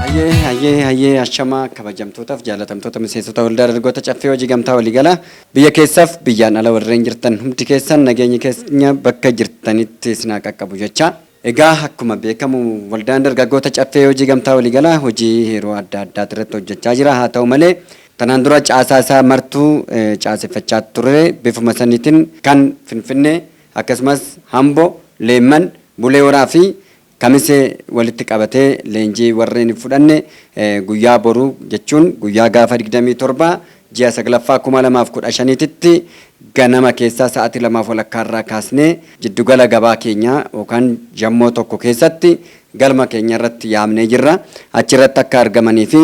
Hayyee, hayyee, hayyee, ashamaa kabajamtootaaf jaalatamtoota miseensota waldaa dargaggoota Caffee Hojii Gamtaa Waliigalaa biyya keessaaf biyyaan ala warreen jirtan, hundi keessan nageenyi keenya bakka jirtanitti isin haa qaqqabu jecha. Egaa akkuma beekamu waldaan dargaggoota Caffee Hojii Gamtaa Waliigalaa hojii yeroo adda addaati irratti hojjechaa jira. Haa ta'u malee tanaan dura caasaa isaa martuu caaseffachaa ture. Bifuma saniitiin kan Finfinnee akkasumas Hambo, Leemman, Bulee Horaa fi Kamisee walitti qabatee leenjii warreen hin fudhanne guyyaa boruu, jechuun guyyaa gaafa 27 ji'a 9ffaa 2015tti ganama keessaa sa'aatii 2:30 irraa kaasnee jiddugala gabaa keenyaa yookaan Jammoo 1 keessatti galma keenya irratti yaamnee jirra. Achirratti akka argamanii fi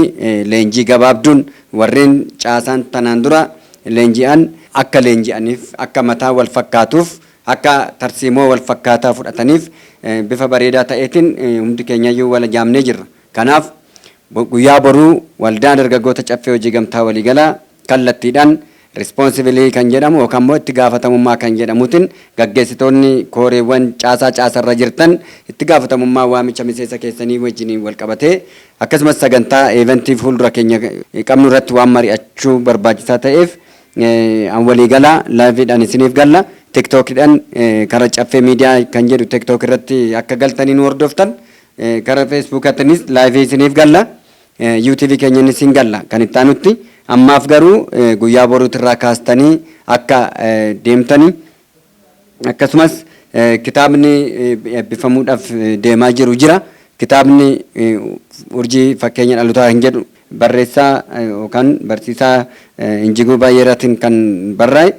leenjii gabaabduun warreen caasaan tanaan dura leenji'an akka leenji'aniif, akka mataa wal fakkaatuuf, akka tarsiimoo wal fakkaataa fudhataniif bifa bareedaa ta'eetiin hundi keenyayyuu wal yaamnee jirra. Kanaaf guyyaa boruu waldaan dargaggoota Caffee Hojii Gamtaa Waliigalaa kallattiidhaan responsibility kan jedhamu yookaan immoo itti gaafatamummaa kan jedhamuutiin gaggeessitoonni kooreewwan caasaa caasarra jirtan itti gaafatamummaa waamicha miseensa keessanii wajjiniin wal qabatee, akkasumas sagantaa eventii fuuldura keenya qabnu irratti waan mari'achuu barbaachisaa ta'eef, an waliigalaa liveiidhaan isiniif galla. TikTokiidhaan karaa Caffee Miidiyaa kan jedhu TikTok irratti akka galtanii nu hordoftan, karaa Facebookaatiinis liveii isiniif galla. YouTube keenyan isin galla kan itti aanutti. Ammaaf garuu guyyaa boruutirraa kaastanii akka deemtanii, akkasumas kitaabni eebbifamuudhaaf deemaa jiru jira. Kitaabni "Urjii Fakkeenya Dhalootaa" hin jedhu barreessaa yookaan barsiisaa Injiguu Baay'eeraatiin kan barraa'e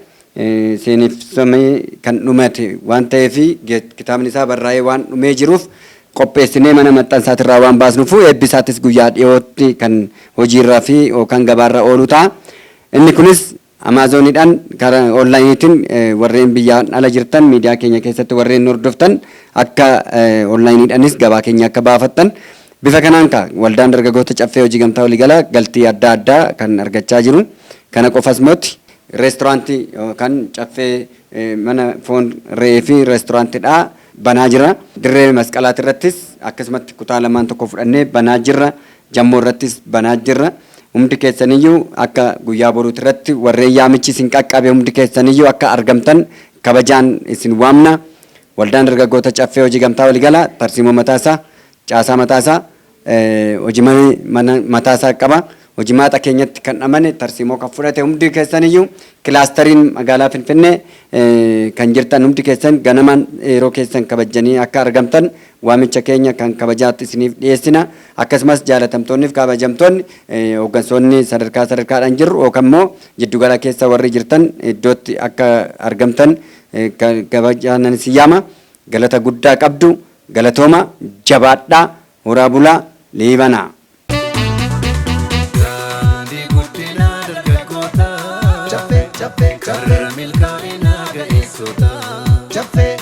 seeneffamee kan dhumate waan ta'eef, kitaabni isaa barraa'ee waan dhumee jiruuf qopheessinee mana maxxansaatirraa waan baasnuuf, eebbisaattis guyyaa dhiyootti kan hojiirraa fi yookaan gabaarra oolu ta'a. Inni kunis Amazoniidhaan karaa onlineiitiin warreen biyyaan ala jirtan, miidiyaa keenya keessatti warreen hordoftan, akka onlineiidhaanis gabaa keenya akka baafattan. Bifa kanaan ka waldaan dargaggoota Caffee Hojii Gamtaa Waliigalaa galtii adda addaa kan argachaa jiru. Kana qofas mooti, reesturaantii yookaan Caffee mana foon re'ee fi reesturaantiidhaa banaa jira. Dirree Masqalaati irrattis akkasumatti kutaa lamaan tokko fudhannee banaa jirra. Jammoo irrattis banaa jirra. Hundi keessaniyyuu akka guyyaa boruuti irratti warreen yaamichi isin qaqqabe hundi keessaniyyuu akka argamtan kabajaan isin waamna. Waldaan dargaggoota Caffee Hojii Gamtaa Waliigalaa tarsiimoo mataasaa, caasaa mataasaa, hojii mana mataasaa qaba. Hojii maaxa keenyatti kan amane, tarsiimoo kan fudhate hundi keessaniyyuu clusteriin magaalaa Finfinnee kan jirtan hundi keessan ganamaan yeroo keessan kabajanii akka argamtan waamicha keenya kan kabajaatti isiniif dhiyeessina. Akkasumas jaalatamtoonni fi kabajamtoonni hooggansoonni sadarkaa sadarkaadhaan jirru yookaan immoo jiddugala keessa warri jirtan iddootti akka argamtan kabajaan isin yaama. Galata guddaa qabdu, galatooma, jabaadhaa, horaa bulaa, liibanaa. Daandii guddinaa dargaggoota. Caffee, Caffee, Karra milkaa'inaa ga'eessota. Caffee.